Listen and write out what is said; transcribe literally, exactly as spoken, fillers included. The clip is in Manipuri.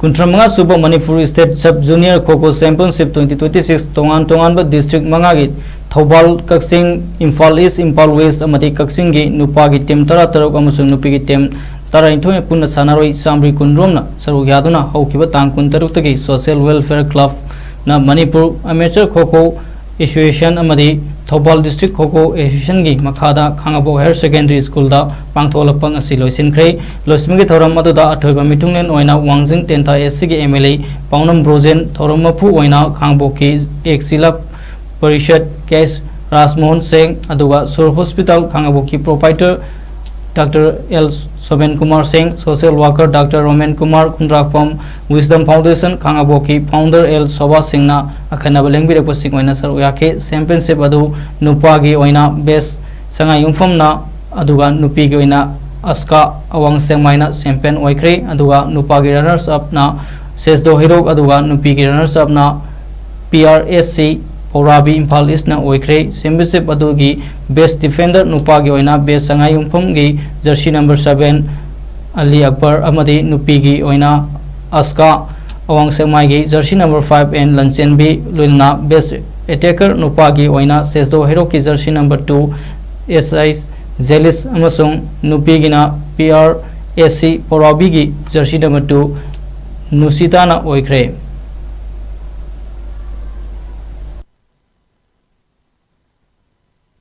ꯀꯨꯟꯊ꯭ꯔꯥ ꯃꯉꯥ ꯁꯨꯕ ꯃꯅꯤꯄꯨꯔ ꯁ꯭ꯇꯦꯠ ꯁꯕ ꯖꯨꯅꯤꯌꯔ ꯈꯣ ꯈꯣ ꯆꯦꯝꯄꯤꯌꯟꯁꯤꯞ ꯇ꯭ꯋꯦꯟꯇꯤ ꯇ꯭ꯋꯦꯟꯇꯤ ꯁꯤꯛꯁ ꯇꯣꯉꯥꯟ ꯇꯣꯉꯥꯟꯕ ꯗꯤꯁꯇ꯭ꯔꯤꯛ ꯃꯉꯥꯒꯤ ꯊꯧꯕꯥꯜ, ꯀꯛꯆꯤꯡ, ꯏꯝꯐꯥꯜ ꯏꯁ, ꯏꯝꯐꯥꯜ ꯋꯦꯁ ꯑꯃꯗꯤ ꯀꯛꯆꯤꯡꯒꯤ ꯅꯨꯄꯥꯒꯤ ꯇꯤꯝ ꯇꯔꯥ ꯇꯔꯨꯛ ꯑꯃꯁꯨꯡ ꯅꯨꯄꯤꯒꯤ ꯇꯤꯝ ꯇꯔꯥꯅꯤꯊꯣꯏꯅ ꯄꯨꯟꯅ ꯁꯥꯟꯅꯔꯣꯏ ꯆꯥꯃꯔꯤ ꯀꯨꯟꯔꯣꯝꯅ ꯁꯔꯨꯛ ꯌꯥꯗꯨꯅ ꯍꯧꯈꯤꯕ ꯇꯥꯡ ꯀꯨꯟꯇꯔꯨꯛꯇꯒꯤ ꯁꯣꯁꯤꯌꯦꯜ ꯋꯦꯜꯐꯤꯌꯔ ꯀ꯭ꯂꯕꯅ ꯃꯅꯤꯄꯨꯔ ꯑꯦꯃꯦꯆꯔ ꯈꯣ ꯈꯣ ꯑꯦꯁꯣꯁꯤꯌꯦꯁꯟ ꯑꯃꯗꯤ ꯊꯧꯕꯥꯜ ꯗꯤꯁꯇ꯭ꯔꯤꯛ ꯈꯣ ꯈꯣ ꯑꯦꯁꯣꯁꯤꯌꯦꯁꯟꯒꯤ ꯃꯈꯥꯗ ꯈꯥꯉꯕꯣꯛ ꯍꯥꯌꯔ ꯁꯦꯀꯦꯟꯗꯔꯤ ꯁ꯭ꯀꯨꯜꯗ ꯄꯥꯡꯊꯣꯛꯂꯛꯄ ꯉꯁꯤ ꯂꯣꯏꯁꯤꯟꯈ꯭ꯔꯦ꯫ ꯂꯣꯏꯁꯤꯟꯕꯒꯤ ꯊꯧꯔꯝ ꯑꯗꯨꯗ ꯑꯊꯣꯏꯕ ꯃꯤꯊꯨꯡꯂꯦꯟ ꯑꯣꯏꯅ ꯋꯥꯡꯖꯤꯡ ꯇꯦꯟꯊꯥ ꯑꯦꯁ ꯁꯤꯒꯤ ꯑꯦꯝ ꯑꯦꯜ ꯑꯦ ꯄꯥꯎꯅꯝ ꯕ꯭ꯔꯣꯖꯦꯟ, ꯊꯧꯔꯝ ꯃꯄꯨ ꯑꯣꯏꯅ ꯈꯥꯉꯕꯣꯛꯀꯤ ꯑꯦꯛꯁ ꯖꯤꯂꯥ ꯄꯔꯤꯁꯠ ꯀꯦ ꯑꯦꯁ ꯔꯥꯖꯃꯣꯍꯟ ꯁꯤꯡ, ꯑꯗꯨꯒ ꯁꯨꯔ ꯍꯣꯁꯄꯤꯇꯥꯜ ꯈꯥꯉꯕꯣꯛꯀꯤ proprietor doctor L Soben Kumar Singh, social worker doctor Romen Kumar ꯈꯨꯟꯗ꯭ꯔꯥꯛꯄꯝ, ꯋꯤꯁꯗꯝ ꯐꯥꯎꯟꯗꯦꯁꯟ ꯈꯥꯉꯕꯣꯛꯀꯤ ꯐꯥꯎꯟꯗꯔ ꯑꯦꯜ ꯁꯣꯚꯥ ꯁꯤꯡꯅ ꯑꯈꯟꯅꯕ ꯂꯦꯡꯕꯤꯔꯛꯄꯁꯤꯡ ꯑꯣꯏꯅ ꯁꯔꯨꯛ ꯌꯥꯈꯤ꯫ ꯆꯦꯝꯄꯤꯌꯟꯁꯤꯞ ꯑꯗꯨ ꯅꯨꯄꯥꯒꯤ ꯑꯣꯏꯅ ꯕꯦꯁ ꯁꯉꯥꯏ ꯌꯨꯝꯐꯝꯅ, ꯑꯗꯨꯒ ꯅꯨꯄꯤꯒꯤ ꯑꯣꯏꯅ ꯑꯁꯀꯥ ꯑꯋꯥꯡ ꯁꯦꯡꯃꯥꯏꯅ ꯆꯦꯝꯄꯤꯌꯟ ꯑꯣꯏꯈ꯭ꯔꯦ꯫ ꯑꯗꯨꯒ ꯅꯨꯄꯥꯒꯤ ꯔꯅꯔꯁ ꯑꯞꯅ ꯁꯦꯁꯗꯣ ꯍꯩꯔꯣꯛ, ꯑꯗꯨꯒ ꯅꯨꯄꯤꯒꯤ ꯔꯅꯔꯁ ꯑꯞꯅ ꯄꯤ ꯑꯥꯔ ꯑꯦꯁ ꯁꯤ ꯄꯧꯔꯥꯕꯤ ꯏꯝꯐꯥꯜ ꯏꯁꯅ ꯑꯣꯏꯈ꯭ꯔꯦ꯫ ꯆꯦꯝꯄꯤꯌꯟꯁꯤꯞ ꯑꯗꯨꯒꯤ ꯕꯦꯁ ꯗꯤꯐꯦꯟꯗꯔ ꯅꯨꯄꯥꯒꯤ ꯑꯣꯏꯅ ꯕꯦꯁ ꯁꯉꯥꯏ ꯌꯨꯝꯐꯝꯒꯤ jersey number seven Ali Akbar ꯑꯃꯗꯤ ꯅꯨꯄꯤꯒꯤ ꯑꯣꯏꯅ ꯑꯁꯀꯥ ꯑꯋꯥꯡ ꯁꯦꯛꯃꯥꯏꯒꯤ jersey number five N Lanchenbi, ꯂꯣꯏꯅꯅ ꯕꯦꯁ ꯑꯦꯇꯦꯀꯔ ꯅꯨꯄꯥꯒꯤ ꯑꯣꯏꯅ ꯁꯦꯁꯗꯣ ꯍꯩꯔꯣꯛꯀꯤ ꯖꯔꯁꯤ ꯅꯝꯕꯔ ꯇꯨ ꯑꯦꯁ ꯑꯩꯁ ꯖꯦꯂꯤꯁ ꯑꯃꯁꯨꯡ ꯅꯨꯄꯤꯒꯤꯅ ꯄꯤ ꯑꯥꯔ ꯑꯦꯁ ꯁꯤ ꯄꯧꯔꯥꯕꯤꯒꯤ ꯖꯔꯁꯤ ꯅꯝꯕꯔ ꯇꯨ ꯅꯨꯁꯤꯇꯥꯅ ꯑꯣꯏꯈ꯭ꯔꯦ꯫